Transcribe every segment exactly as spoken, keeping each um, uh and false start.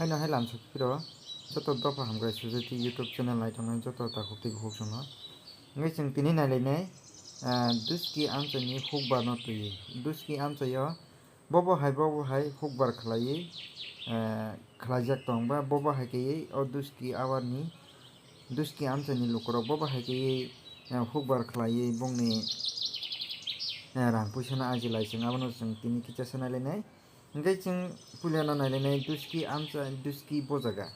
Haino hai lamsok phiro joto dopha hamkrai Sujati YouTube channel naitongnai joto takhuk tei bukhuk songno. Hingke chwng tini nailainai, ah, duski amchaini hukbar no twi. Duski amchaio bobo hai bobo hai hukbar khlaiwi, ah, khlaijak tong ba bobo hai kaiwi o duski awarni duski amchaini lukurok bobo hai kaiwi, ah, hukbar khlaiwi bongni, ah, rang puisano ajilai chwng abono chwng tini kicha se nailainai. Hingke chwng puilano nailainai duski amcha duski bo jaga.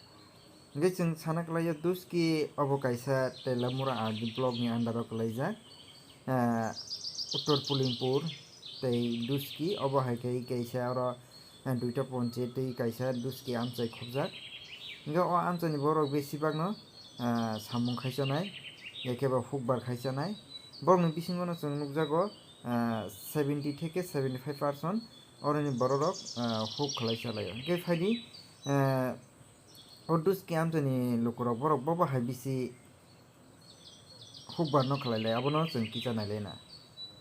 Hingke chwng sana kwlaio duski obo kaisa Telamura R D block ni under o kwlaijak, ah, Uttor Pulimpur tei duski obo hai khe kaisa oro, ah, duita ponche tei kaisa duski amchai khobjak. Hingke o amchaini borok besibakno, ah, samung khaichonai, ekheba hukbar khaichonai. Borokni bisingono chwng nukjago, ah, seventy theke seventy five percent oroni bororok, ah, huk khlai chalai. Hingke phaidi, ah, o duski amchaini lukurok borok bobo hai bisi hukbar no khlai lai, abono chwng kicha nai lai na.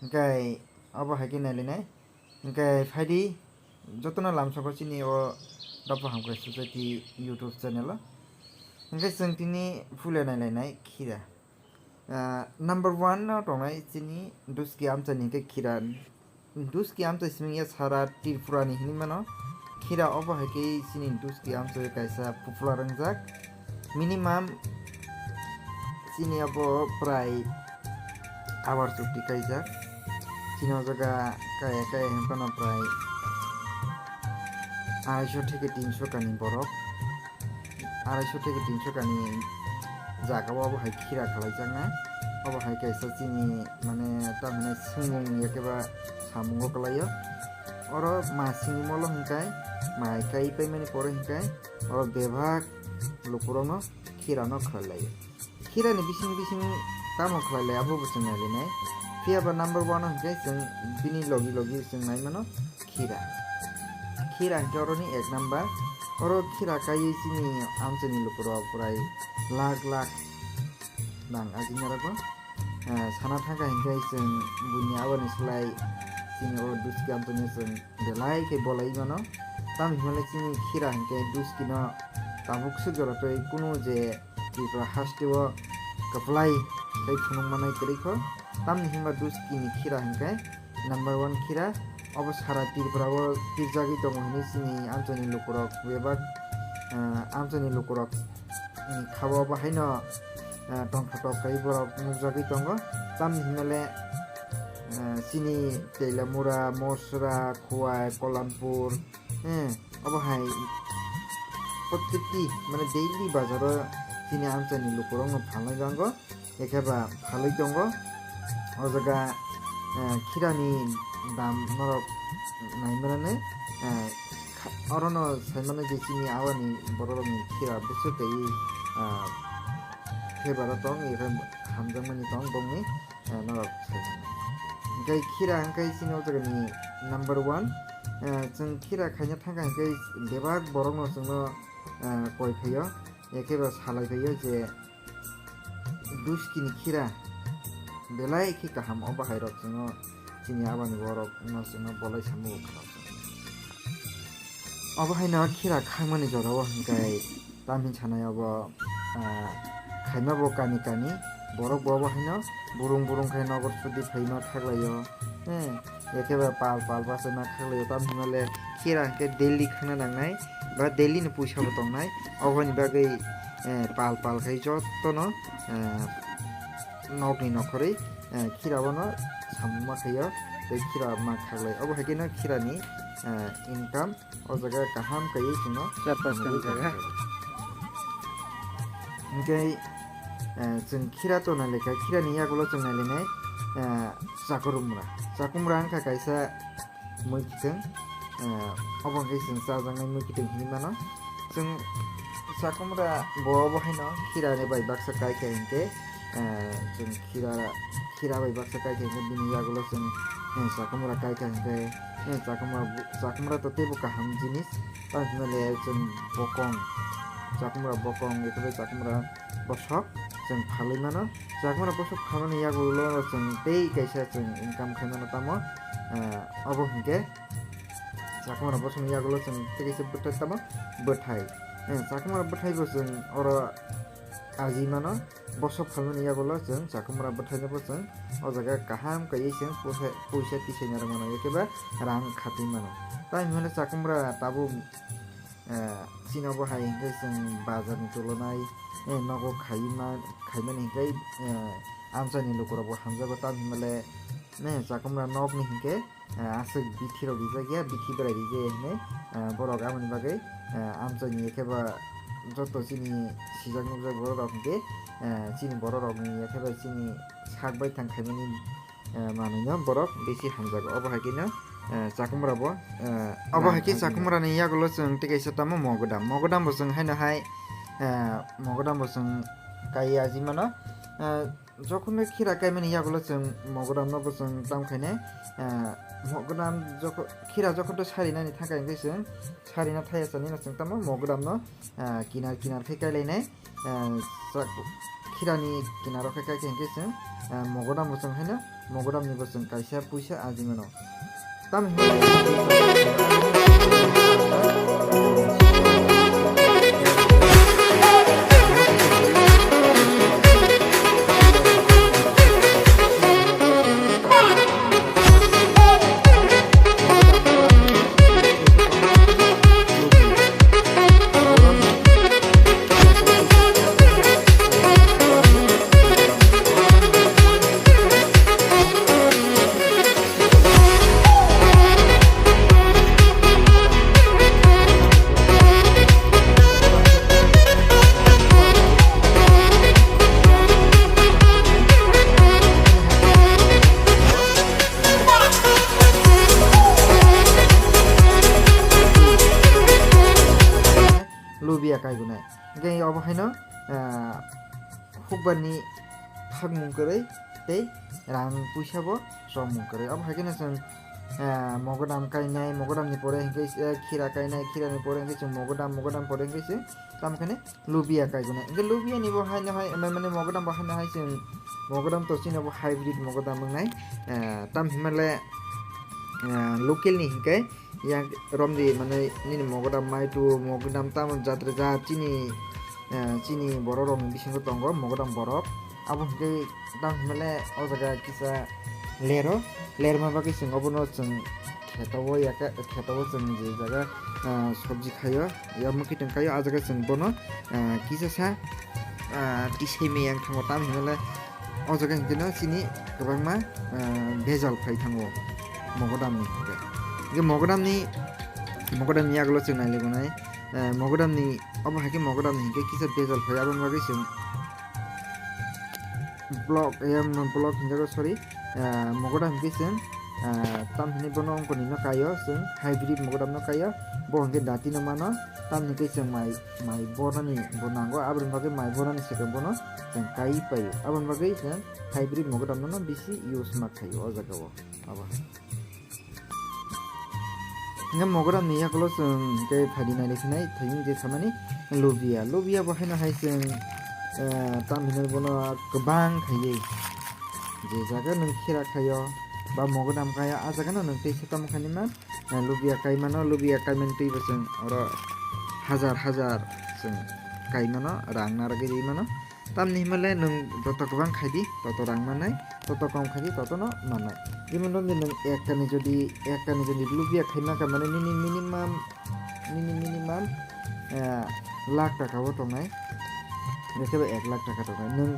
Hingke abo hai khe nai lai nai. Hingke phaidi jotono lamsoko chini o Dopha Hamkrai Society YouTube channel o. Hingke chwng tini phule nai lai nai khira. Ah, number one no tongnai chini duski amchaini hingke khira. Duski amchai simi ya sara Tripura ni hinui mano. Khira obo hai khe chini duski amchai kaisa popular wngjak. Minimum chini abo prai abar chukti kaijak. Chini o jaga kaya kaya hwnphano prai arai sho theke tin sho kani borok. Arai sho theke tin sho kani jaga o abo hai khira khlaijakna. Obo hai kaisa chini mane tamhinai swngmung ya khe ba samungo kwlaio. Oro masini molo hwnkhe mai kai paimani pore hwnkhe oro bebak lukurokno khirano khlai laio. Khirani bising bising tamo khlai lai abo bo chwng nai lai nai. Phiya ba number one hwnkhe chwng bini logi logi chwng nai mano khira. Khira hwnkhe oroni ek number. Oro khira kaiwi chini amchaini lukurok prai lakh lakh nang ajinarokbo. Ah, sana thangkha hwnkhe chwng buini aboni slai chini o duski amchaini chwng belai khe bolai mano. Tamo hinmale chini khira hwnkhe duskino tabuk swk jora twi kunu je Tripura haste o kwplai tei phunuk manai kwrwi kho. Tamni hinba duskini khira hwnkhe number one khira. Obo sara Tripura o pirjagwi tongo hinwi chini amchaini lukurok bebak, ah, amchaini lukurok ni khabo bo haino, ah, tongthotok khlai borok nukjagwi tongo. Tamni hinmale, ah, chini Telamura, Mosra, Khowai, Kolampur, eh, obo hai protekti mane daily bazaro chini amchaini lukurokno phalnai bango. Ekheba phalwi tongo. O jaga, eh, khirani dam norok naimanani, eh, kha-, orono saimano je chini awani bororokni khira bwswk tei, ah, favour o tong, ekhe hamjakmani tong bongni, eh, norok saimano. Hingke khira hingke chini o jagani number one, eh, chwng khira khaina thangkha hingke bebak borokno chwngno, eh, koi phaio, ekheba salai phaio je, Duskini khira belai khe kaham, o bahairok chwngno chini abani borokno chwngno bolai samungo khna. Obo haino khira khangmani jorao hwnkhe tamhin sanai obo, ah, khaima bo kani kani borok bo obo haino burung burung khe nogor sudi phaima khaklaio. He, ekheba pal pal bachai ma khaklaio, tamhinmale khira hwnkhe daily khangna nangnai ba daily ni puisa bo tongnai. Oboni bagwi, eh, pal pal khai jotono, eh, nokni nokhorwi, eh, khira bono samung ma khaio tei khira ma khaklai. Obo hai kheno khirani, eh, income o jaga kaham kaiwi chwngno char pas tong jaga. Hwnkhe, eh, chwng khira to nailekha, khirani yagulo chwng nailainai, eh, chakurumra. Chakurumra wngkha kaisa mui kiting, eh, obo hwnkhe chwng chajaknai mui kiting hinwi mano. Chwng chakurumra bo obo haino khirani bai baksa kaikha hinkhe, eh, chwng khira, khira bai baksa kaikha hinkhe bini yagulo chwng, eh, chakurumra kaikha hinkhe, eh, chakurumra, chakurumra to teibo kaham jinis. Tamo hinmale chwng bokong, chakurumra bokong, ekhebo chakurumra bosok chwng phalwi mano. Chakurumra bosok phalmani yagulo chwng tei kaisa chwng income khai mano tamo, eh, obo hinkhe chakurumra bosokni yagulo chwng tei kaisa bwthai tamo bwthai. eh, chakwmra bwthai bo chwng oro aji mano. Bosok phalmani yagulo chwng chakwmra bwthaino bo chwng o jaga kaham kaiwi chwng puisa, puisa tisai narwk mano, ekhe ba rang khatwi mano. Tamo hwnwi mano chakwmra tabuk, eh, chini obo hai hwnkhe chwng bazarni tulonai, eh, nogo khaima, khaimani hwnkhe, eh, amchaini lukurokbo hamjago, tamo hwnmale, eh, chakwmra nokni hwnkhe, eh, aswk bithi rok rijak ya, bithi berai rijak ya hinwi, eh, borok aboni bagwi, eh, amchaini ekhe ba joto chini sijak nukjak borok rok hwnkhe, eh, chini borok rokni ekhe bai chini sak bai thang khaimani, eh, manwino borok bisi hamjago. Obo hai kheno, eh, chakwmra bo, eh, obo hai khe chakwmra ni yagulo chwng tei kaisa tamo mogodam. Mogodam bo chwng haino hai, eh, mogodam bo chwng kai aji mano, eh, Jokhon khe khira kaimani yagulo chwng mogodamno bo chwng tam khainai, ah, mogodam jokho-, khira jokhon to sarinani thangkha hwnkhe chwng sarina thaya chanino chwng tamo mogodamno, ah, kinar kinar khe kailainai, ah, chak-, khirani kinaro khe kaikha hwnkhe chwng, ah, mogodambo chwng haino mogodamni bo chwng kaisa puisa aji mano. Tamo hwnwi Lubia kaigunai. Hingke obo haino, ah, hukbarni thakmung kwrwi tei rang puisa bo chongmung kwrwi. Obo hai kheno chwng, ah, mogodam kainai, mogodamni pore hingke, eh, khira kainai, khirani pore hingke chwng mogodam, mogodam pore hingke chwng tamo khe lubia kaigunai. Hingke lubiani bo haino hai, mane mogodam bo haino hai chwng mogodam to chini bo hybrid mogodam wngnai. Ah, tam hinmale, ah, local ni hingke yak romdi mane nini mogodam maitu, mogodam tamo jatre jat chini, eh, chini borok rokni bisingo tongo mogodam borok. Abo hwnkhe tamo hinmale o jaga kisa lero, lerma bagwi chwng obono chwng kheto o yaka, kheto o chwng je jaga, eh, sobji khaio, ya mwkhwtwng khaio, ah jaga chwng bono, eh, kisa sa, eh, tisai meyang thango, tamo hinmale o jaga hwnkhe no chini kwbangma, ah, bejal phai thango mogodamni hwnkhe. Hwnkhe mogodamni, mogodamni yagulo chwng nailaibonai, ah, mogodamni, obo hai khe mogodamni hwnkhe kisa bejal phai, aboni bagwi chwng block, em, block hinjago, sorry, ah, mogodam hwnkhe chwng, ah, tam hinwi bono ongkoni no kaio, chwng hybrid mogodam no kaio, bo hwnkhe dati no mano, tamni hwnkhe chwng mai, mai bornani bo nango, aboni bagwi mai bornani swkang bono chwng kai paio. Aboni bagwi chwng hybrid mogodam no bisi use ma khaio o jaga o. Abo. Hingke mogodam ni yakulo chwng hingke phaidi nai rikhinai thayung je samani lubia. Lubia bo haino hai chwng, eh, tam hinwi bono kwbang khaiwi. Je jaga nwng khira khaio ba mogodam khaio, ah jaga no nwng teisa tamo khainwi man. Eh, lubia kaimano, lubia kaimani twi bo chwng oro hajar hajar chwng kaimano, rang narwgwi rwimano. Tamni himale nwng joto kwbang khaidi, toto rang mannai, toto kom khaidi, toto no mannai. Jemon romdi nwng ekkani jodi, ekkani jodi lubia khaima kha mane nini minimum, nini minimum, eh, lakh taka o tongnai. Ekhe ba ek lakh taka tongnai. Nwng,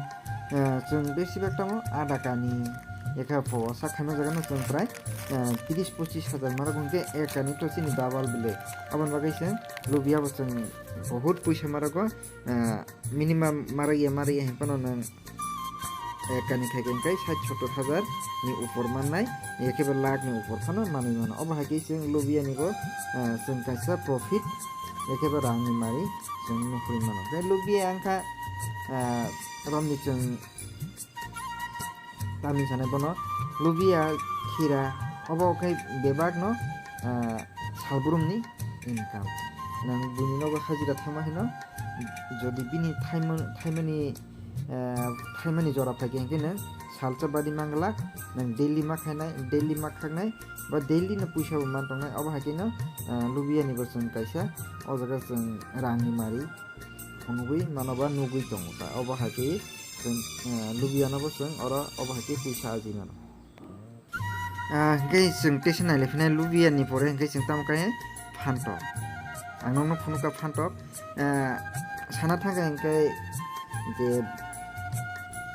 eh, chwng besibak tamo adha kani, ekha pho sak khaima jaga no chwng prai, eh, tris pochis hajar marok hwnkhe ek kani to chini double bile. Aboni bagwi se lubia bo chwng bahut puisa marok o, eh, minimum marok ya, marok ya hinphano nwng ek kani khaikhe hwnkhe sait sottor hajar ni upor mannai, ekhe ba lakh ni upor phano manwi mano. Obo hai khe chwng lubia ni bo, eh, chwng kaisa profit, ekhe ba rang ni mari chwng nukhurwi mano. Tei lubia wngkha, eh, romni chwng Tamni sanai bono lubia, khira, obo khe bebak no, ah, salbrumni income. Nang buini nogo hajira thangma hino, jodi bini thaimani, thaimani, ah, thaimani jora phaikhe hwnkhe nang salsa badi manglak, nang daily ma khainai, daily ma khaknai, ba daily no puisa bo man tongnai, obo hai khe no, ah, lubiyani bo chwng kaisa, o jaga chwng rang ni mari phunugwi mano ba nugwi tongo ta, obo hai khe chwng, ah, lubiyano bo chwng oro obo hai khe puisa ajwi mano. Ah, hingke chwng tesa nailai phinai lubiyani pore hingke chwng tamo khe phantok. Ang nokno phunukha phantok. Ah, sana thangkha hingke je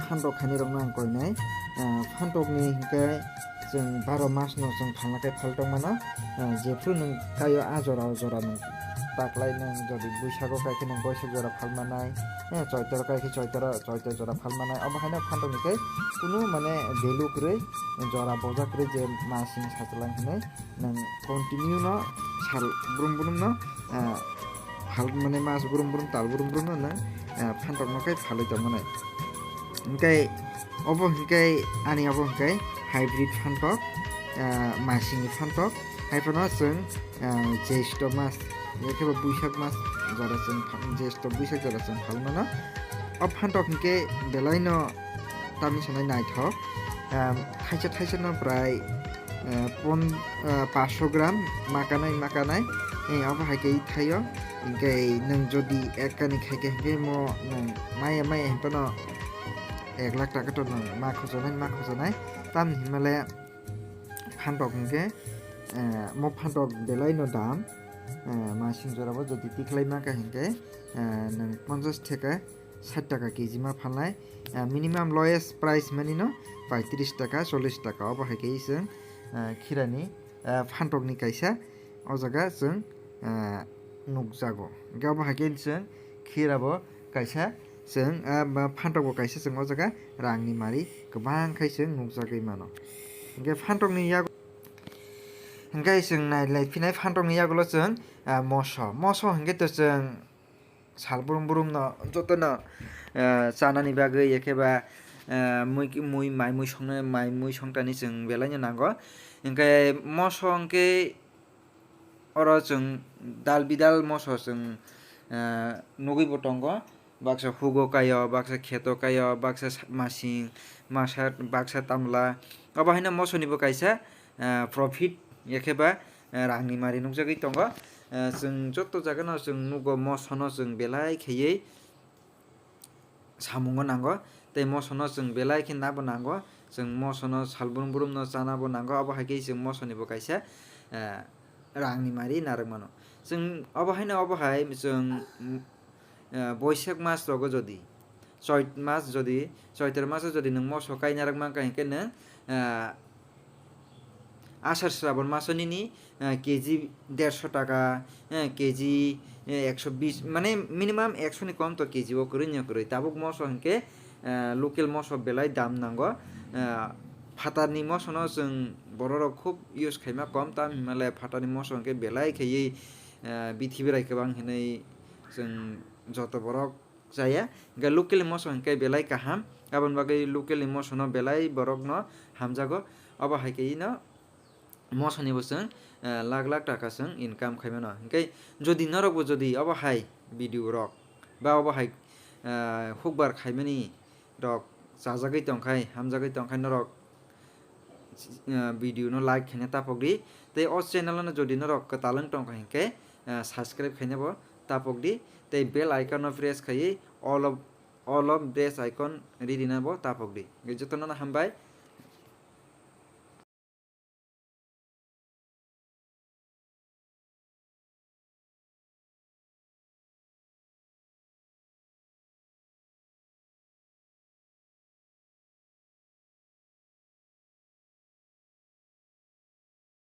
phantok khainai rokno ang koinai. Ah, phantokni hingke chwng baro masno chwng phalna khe phal tongmano. Ah, jephru nwng kaio a jora o jora nwng taklai nwng jodi Buisago kaikhe nwng Boisak jora phalmanai. Eh, Choitoro kaikhe Choitoro, Choito jora phalmanai. Obo haino phantokni khe kunu mane value kwrwi jora boja kwrwi je masing sachalang hinwi nwng continue no sal brum brum no, ah, phal mane mas brum brum tal brum brum no nwng, ah, phantok no khe phalwi tongmani. Hingke obo hingke ani obo hingke hybrid phantok, ah, masingni phantok. Hai phano chwng, ah, Jyeshtho mas, yakhe bo Buisak mas jora chwng pha-, Jyeshtho Buisak jora chwng phalmano. O phantok hingke belai no tamni sanai naithok. Ah, thaisa thaisa no prai, ah, pon-, ah, paanch sho gram makanai makanai. Eh, obo hai khe thaio. Hingke nwng jodi ek kani khaikhe hingke mo nwng maya maya hinphano ek lakh taka to nwng ma khojanai, ma khojanai. Tamni hinmale phantok hingke, eh, mo phantok belai no dam, eh, masing jora bo jodi tiklai ma kha hingke, eh, nwng ponchash theka sait taka K G ma phalnai, eh, minimum lowest price mani no paitris taka, chollish taka, obo hai khe chwng, eh, khirani, eh, phantok ni kaisa o jaga chwng, eh, nukjago. Hingke obo hai khe chwng khira bo kaisa chwng, ah, ba phantok bo kaisa chwng o jaga rang ni mari kwbang khai chwng nukjagwi mano. Hingke phantok ni yago, hingke chwng nailai phinai phantok ni yagulo chwng, ah, moso, moso hingke to chwng sal brum brum no joto no, ah, chanani bagwi ekheba, ah, mui, mui, mai mui songna, mai mui songtani chwng belai no nango. Hingke moso hingke oro chwng dal bidal moso chwng, ah, nugwi bo tongo. Baksa hugo kaio, baksa kheto kaio, baksa sa-, masing, masa, baksa tamla. Obo haino mosoni bo kaisa, ah, profit, ekheba, ah, rangni mari nukjagwi tongo. Ah, chwng joto jagano chwng nugo mosono chwng belai khaiwi samungo nango, tei mosono chwng belai khe nabo nango, chwng mosono sal brum brumno chana bo nango, obo hai khe chwng mosoni bo kaisa, ah, rangni mari narwk mano. Chwng obo haino obo hai chwng, ah, Boisak mas rogo jodi, Choit mas jodi, Choitor maso jodi nwng moso kai narwk mankha hinkhe nwng, ah, Asar Srabon maso nini, eh, K G derso taka, eh, K G, eh, ekso bis, mane minimum ekso ni kom to K G o kwrwi no kwrwi. Tabuk moso hinkhe, eh, local moso belai dam nango. Eh, phatarni mosono chwng bororok khub use khaima kom, tam hinmale phatarni moso hinkhe belai khaiwi, eh, bithi berai kwbang hinwi chwng joto borok chaya. Hinkhe local ni moso hinkhe belai kaham, aboni bagwi local ni mosono belai borokno hamjago. Obo hai khe ino mosoni bo chwng, eh, lakh lakh taka chwng income khai mano. Hinkhe jodi norok bo jodi obo hai video rok ba obo hai, eh, hukbar khaimani rok chajagwi tongkhai, hamjagwi tongkhai norok, eh, video no like khaina tapok di. Tei o channel no jodi norok kwtal wng tongkha hinkhe, eh, subscribe khaina bo tapok di. Tei bell icon no press khaiwi all of, all of press icon ri rina bo tapok di. Hinkhe jotono no hambai.